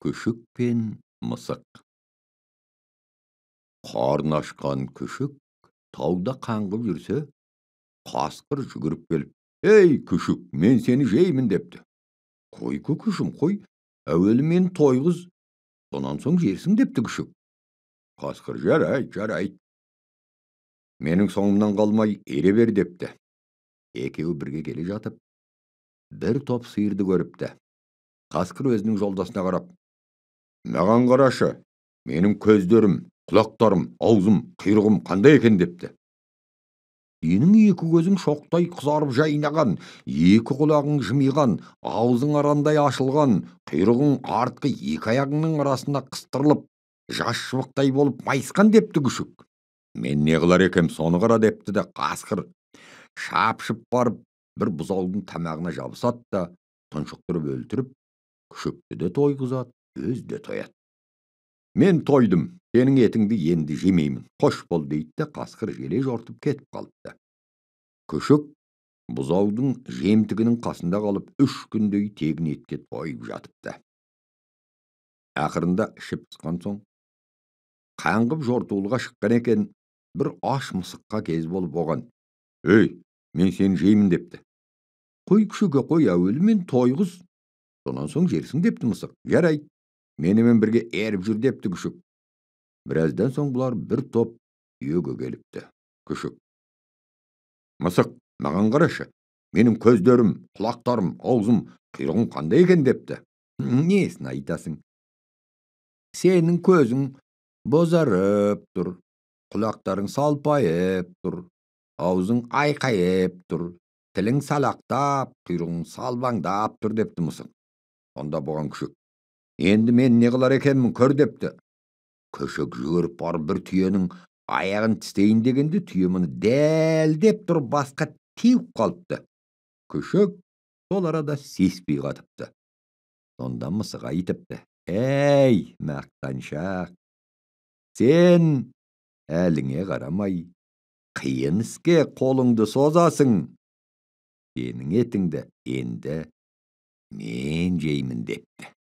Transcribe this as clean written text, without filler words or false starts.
Күшік пен мысық. Қарны ашқан күшік тауда қаңғып жүрсе, қасқыр жүгіріп келіп, «Ей, күшік, мен сені жеймін» депті. «Қой, көкішім, қой, әуелі мені тойғыз, сонан соң жерсің» депті күшік. Қасқыр, «Жарайды, жарайды, менің соңымнан қалмай ере бер» депті. Екеуі бірге келе жатып, бір топ сиырды көріпті. Қасқыр өзінің жолдасына қарап, «Маған қарашы, менің көздерім, құлақтарым, аузым, құйрығым қандай екен» депті. «Сенің екі көзің шоқтай қызарып жайнаған, екі құлағың жымиған, аузың арандай ашылған, құйрығың артқы екі аяғыңның арасына қыстырылып, жас шыбықтай болып майысқан» депті күшік. «Мен не қылар екем, соны қара» депті де қасқыр шапшып барып бір бұзаудың тамағына жабысады да тұншықтырып өлтіріп, күшікті де тойғызады, өзі де тояды. «Мен тойдым, сенің етіңді енді жемеймін, қош бол» дейді де қасқыр желе жортып кетіп қалыпты. Күшік бұзаудың жемтігінің қасында қалып, 3 күндей тегін етке тойып жатыпты. Ақырында ішіп пысқан соң, қаңғып жортуылға шыққан екен, бір аш мысыққа кез болып оған, «Ей, мен сені жеймін» депті. «Қой, күшіке, қой, әуелі мен тойғыз, сонан соң жерсің» депті мысық. «Жарайды, менімен бірге еріп жүр» депті күшік. Біраздан соң бұлар бір топ түйеге келіпті. Күшік, «Мысық, маған қарашы, менің көздерім, құлақтарым, аузым, құйрығым қандай екен» депті. «Несін айтасың? Сенің көзің бозарып тұр, құлақтарың салпайып тұр, аузың айқайып тұр, тілің салақтап, құйрығың салбаңдап тұр» депті мысық. Онда бұған күшік, «Енді мен не қылар екенмін, көр» депті. Күшік жүгіріп барып бір түйенің аяғын тістейін дегенде, түйе мұны дәлдеп тұрып басқа теуіп қалыпты. Күшік сол арада сеспей қатыпты. Сонда мысық айтыпты, «Ей, мақтаншақ, сен әліңе қарамай қиын іске қолыңды созасың, сенің етіңді енді мен жеймін» депті.